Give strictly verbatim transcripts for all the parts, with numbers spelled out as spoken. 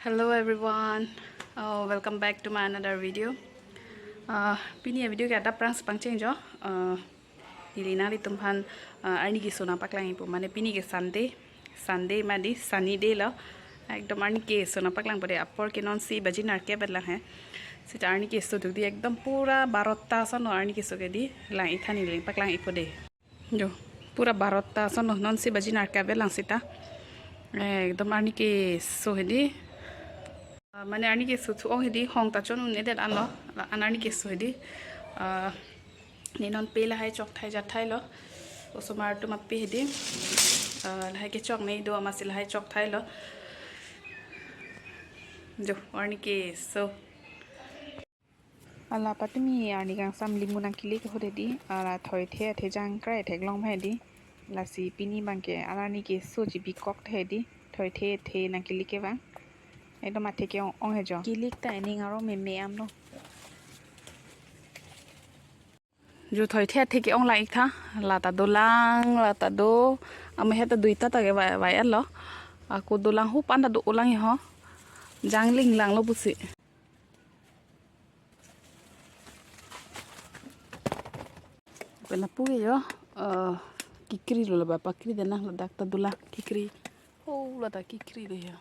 Hello everyone, uh, welcome back to my another video. Uh, pini a-video ke adap prang si pangcheng jo. Uh, neli nanglitum aphan, uh, arni keso nangpaklang ipo, mane pini ke Sunday, Sunday mane sunny day lo. Ekdom arni keso nangpaklangpo dei, apor ke non isi baji nerkep lang he. Seta arni keso duk dei, ekdom pura barota ason lo arni keso ke dei, lang-ik tha neli, paklang ipo dei. Jo, pura barota ason lo, non isi baji nerkep lang seta. Eh, ekdom arni keso hedi. Ah, mane arni keso thu-ong hedi, hong ta chon un-edet anlo, la-an arni keso hedi. Ah, ne non pe lahai chok thai jat thai lo. Osomar atum ape hedi. Ah, lahai kechok ne do amatsi lahai chok thai lo. Jo, arni keso. Ala patumi arni kangsam limu nangkelik ahut hedi, ala thoithe athe jangkrai theklong ma hedi. Lasi pini abang ke alarni keso chibikok the hedi, thoithe athe nangkelik ke bang. Ekdom athe ke-ong, ong he jo. Kelik ta ening arong meme am lo. Jo thoithe athe ke-ong lang-ik tha, la ta dolang, la ta do, amehe ta duita ta ke vai, vai-et lo. Ako dolang hu pan ta do-olang ho. Jangling lang lo pusi. Pena pu ke jo, eh, kikri lo laba pakri dena ladak ta dolang kikri. Oh, ladak kikri lo ya.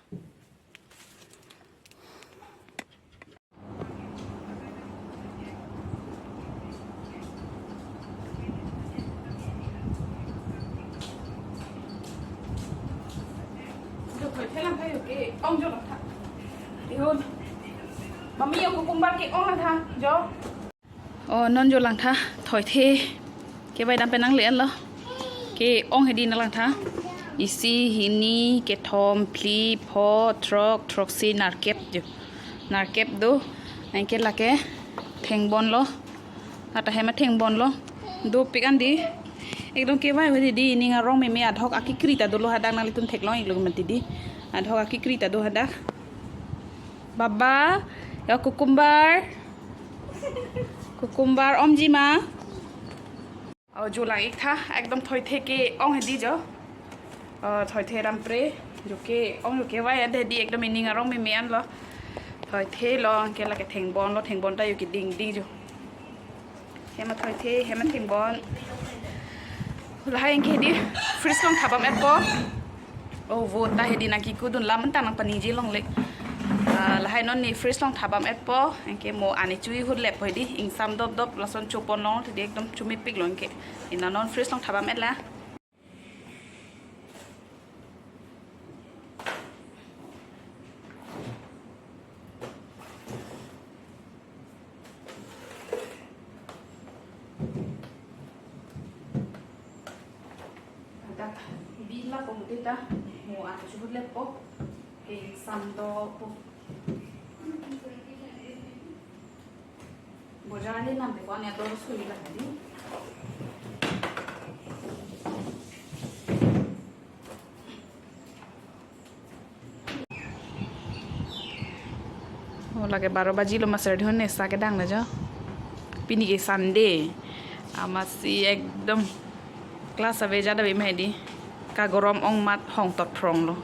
Mami, yo cucumber ke-ong lang tha, jo. Oh, non jo lang tha, thoithe kevai dam pen nangle-et lo. Ke-ong hedi nanglang tha. Isi, hini, kethom, phli, pho, throk, throksi, nerkep jo. Nerkep do. Anke lake thengbon lo. Ata hem athengbon lo. Dopik an dei. Ekdom kevai hedi, ening arong meme, adhok akikri ta dolo hadak, nanglitum theklong-ik lo mati dei. Adhok akikri ta do hadak. Baba, ya cucumber. Cucumber omji ma. Oh, jo lang-ik tha, ekdom thoithe ke-ong hedi jo. Oh, thoithe rampre, jo ke-ong, jo kevai-et hedi, ekdom ening arong meme an lo. Thoithe lo, anke lake thengbon lo, thengbon ta jo keding ding jo. Hem athoithe, hem athengbon. Lahai anke hedi fridge along thap bam-etpo. Oh, vo ta hedi nangkikudun lam ta nangpaniji longle. Ah, lahai non ne fridge along thap bam-etpo. Anke mo ani chui hut leppo hedi, ingsam dop dop lason chopon long hedi, ekdom chomepik lo anke. Ina non fridge along thap bam-et la. Dak bi lapu mati ta, mo ani chubut leppo, ingsam doppo. Bojar le nam te ko ani ador sui la di. Oh, lake baro baji lo, master dhon ne sa kedang na jo. Pini ke Sunday. Amatsi ekdom class ave jada ave ma hedi. Kagorom ong mat hong tot phrong lo.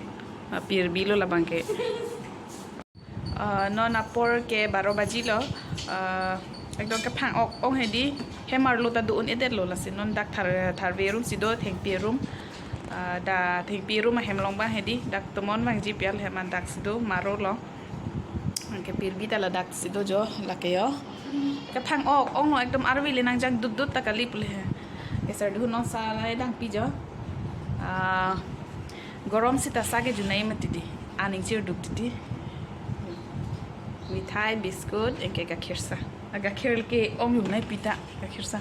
Ah, pirbi lo labang ke. Ah, non apor ke baro baji lo. Ah, ekdom kephang ok ong hedi. Hem arlo ta do un-edet lo, lasi non dak thar, tharve arum si do, thengpi arum. Ah, dak thengpi arum ahem along bang hedi, dak tomon vangji pi al hem an dak si do, maro lo. Anke pirbi ta ladak si do jo, lake jo. Kephang ok ong lo, ekdom arve le nangjang dut dut ta kali pule he. Ke sar du non sa lai dangpi jo. Ah, gorom sita sa kejunai mati di. Aning chir duk di. Mithai, biscuit, anke gakhir sa. Ah, gakhir ke-ong yunai pita, gakhir sa.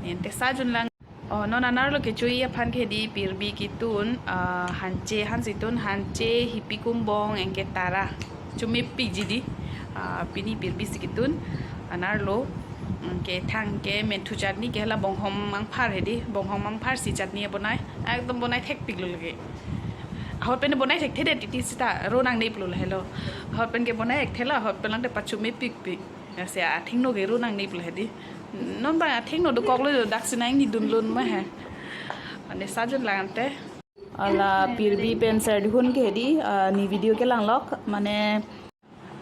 Ne ante sa jun lang. Oh, non anerlo kecho-i aphan ke hedi pirbi ketun, ah, hanche, hanche tun, hanche, hipi kumbong, anke tara. Chomepikji di, ah, pini pirbi si ketun, anerlo, anke thang ke menthu chutney ke hala bonghom mangphar hedi, bonghom mangphar si chutney abonai, ekdom bonai thekpik lo lake. Ahut pen bonai thekthedet titi sita, ro nangnep lo lahelo. Ahut pen ke bonai thekthe lo, ahut pen lang te pachomepikpik. Lasi athengno ke ro nangnep lo hedi. Non bang athengno dokok lo, dak si nangni dun lun ma he. Ane sa jun lang ante. Hala pirbi pen serdihun ke hedi, ah, ne video kelanglok, mane,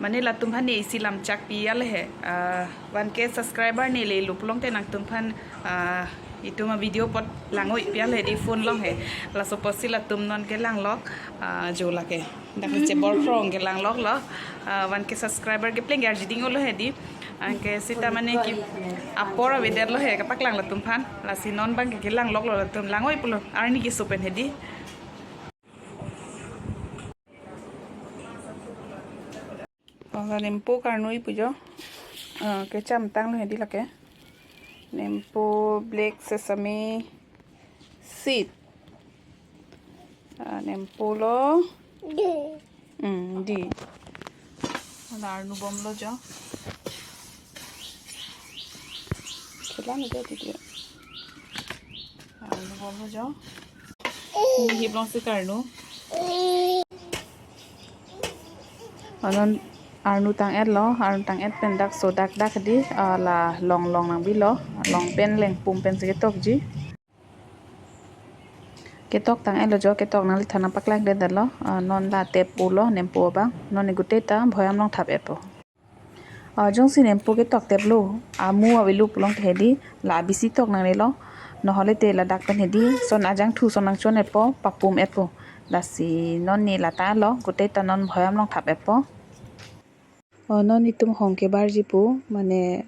mane latum aphan ne isi lamchak pi ale he. Ah, one K subscriber ne lelo pulote nangtum aphan, ah, itum a-video apot lang-oi pi ale hedi phone along he. Laso apotsi latum non kelanglok, ah, jo lake. Dak chebor phrong kelangloklo, ah, one K subscriber kepleng ke arjiding olo hedi. Anke seta mane ke apor avedetlo he kapaklang latum aphan. Lasi non abang ke kelangloklo latum, lang-oi pulo arni keso pen hedi. Bangla nempo karnoi pu jo. Ah, kechamtanglo hedi lake. Nempo black sesame seed. Ah, nempo lo. Hmm, di. Hala arnu bomlo jo. Chelang jo di dia. Arnu bomlo jo. Ne hiplongsi karnu. Anon arnu tang-etlo, arnu tang-et pen dak sodak dak di, ah, la longlong nangbilo, long pen lengpum pensi ketokji. Ketok tang-etlo jo, ketok nangliphan nangpaklangdetlo, ah, non la tep-olo nempo abang, non ne gute ta boyam along thap-etpo. Ah, jongsi nempo ketok teplo, amu avelo pulote hedi, la abisi tok nangnelo, nohole te ladak pen hedi, son ajangthu son nangchon-etpo, papum-etpo. Lasi non ne la tanglo, gute ta non boyam along thap-etpo. Oh, non itum hong kebarji pu, mane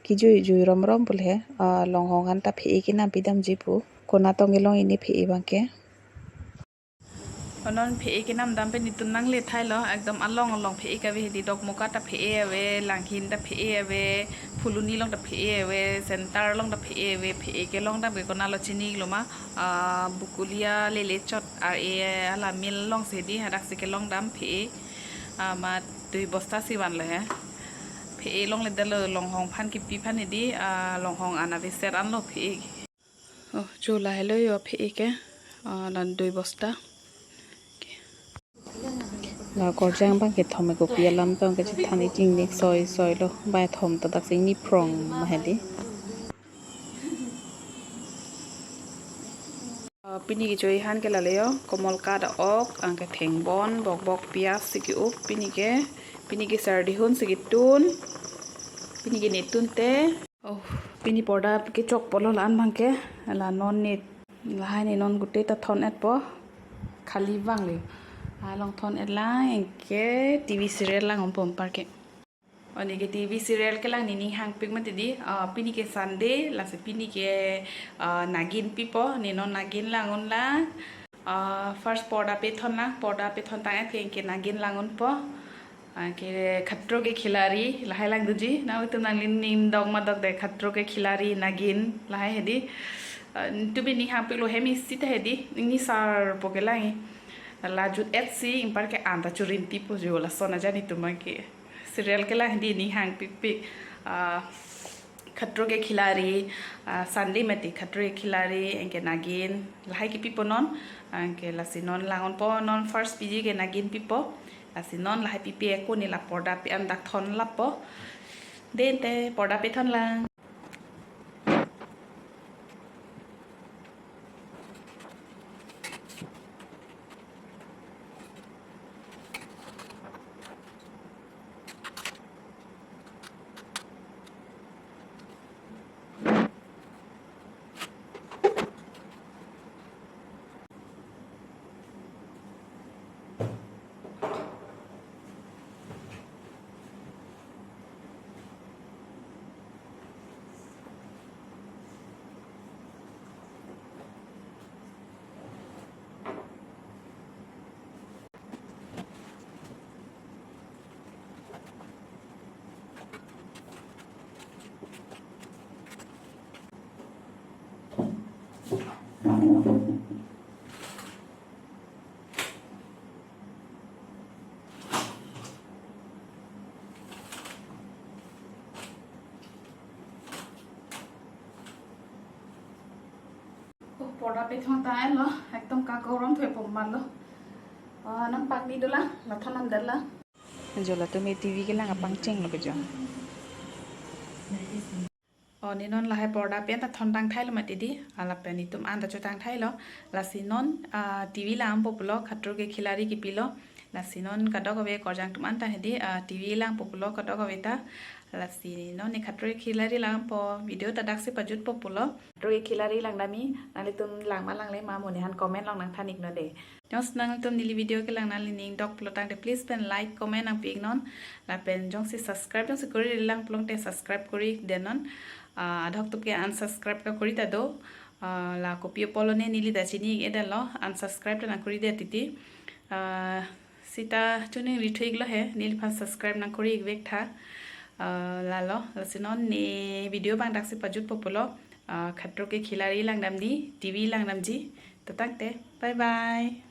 kijui jui romrom pu le, ah, longhong an ta phe-e kenam pidamji pu. Konat tong kelong ini phe-e abang ke. Oh, non phe-e kenam dam pen itum nangle thailo, ekdom along along phe-e kave hedi, Dokmoka ta phe-e ave, Langhin ta phe-e ave, Phuloni along ta phe-e ave, center along ta phe-e ave, phe-e kelong dam ke konatlo chinilo ma, ah, Bokolia Lelechot R A hala mill alongsi hedi, hadaksi kelong dam phe-e, ah, ma dui bosta si vanlo he. Phe-e longledetlo longhong aphan kipi aphan hedi, ah, longhong an aveser anlo phe-e. Oh, jo lahelo jo phe-e ke, ah, la dui bosta. La korjang abang kethom kopi alam tong kachethan, ijing nik soi soilo, bai thom ta daksi ingni phrong ma hedi. Ah, pini kejoi han ke lale jo, komolkat ok, anke thengbon, bokbok, pias si ke-up, pini ke, pini ke serdihun si ketun, pini ke ne tunte. Oh, pini porda kechokpolo la-an abang ke, la non ne, lahai ne non gute ta thon-etpo, khali vangle. Along thon-et lang, anke T V serial lang-unpo anparke. Oh, ne ke T V serial kelang ne ning hangpik mati di, ah, pini ke Sunday, lasi pini ke, ah, nagin pipo, ne non nagin lang-un lang. Ah, first porda pethon lang, porda pethon tang-et ke nagin lang-unpo. Anke Khatro Ke Khiladi, lahai langdunji, nanglitum nanglining dok ma dokde Khatro Ke Khiladi nagin, lahai hedi. Ah, tumi ning hangpiklo hem isi ta hedi, ingni sarpo kelang. La jut-et si, anparke an ta churintipo jo, lason aja netum abang ke. Serial kelang hedi ning hangpikpik. Ah, Khatro Ke Khiladi, ah, Sunday mati Khatro Ke Khiladi, anke nagin, lahai kipipo non, anke lasi non lang-unpo, non first piji ke nagin pipo, lasi non lahai pipe ako ne la porda pe-an dak thon lappo, dente porda pethon lang. Oh, porda pethon tanglo, ekdom kakorom thoi pom manlo. Ah, nangpakni dolang, lathon namdetlang. Jo latum e T V kelang apangchenglo ke jo. O, ne non lahai porda pen ta thon tang thailo mati di, a, lapen itum an ta chotang thailo. Lasi non, ah, T V langpo pulo, Khatro Ke Khiladi kipilo. Lasi non kadokave korjang atum an ta hedi, ah, T V langpo pulo kadokave ta. Lasi non ne Khatro Ke Khiladi langpo, video ta daksi pajutpo pulo. Khatro Ke Khiladi langdamji, nanglitum lang ma langle ma mo ne han comment along nangthan iknon de. Jongsi nangtum neli video kelang nangli ning dok pulo tangte please pen like, comment nangpi iknon. Lapen jongsi subscribe jongsi kori lang pulote subscribe kori iknon. Ah, adhok tuke unsubscribe ta kori ta do. Ah, la kopi apotlo ne neli ta chini ik-edetlo, unsubscribe ta nangkori det titi. Ah, seta chuning ri thu iklo he, neliphan subscribe nangkori ik vek tha. Ah, lalo, lasi non ne video abang daksi pajutpo pulo. Ah, Khatro Ke Khiladi langdamji, T V langdamji. To tangte, bye bye.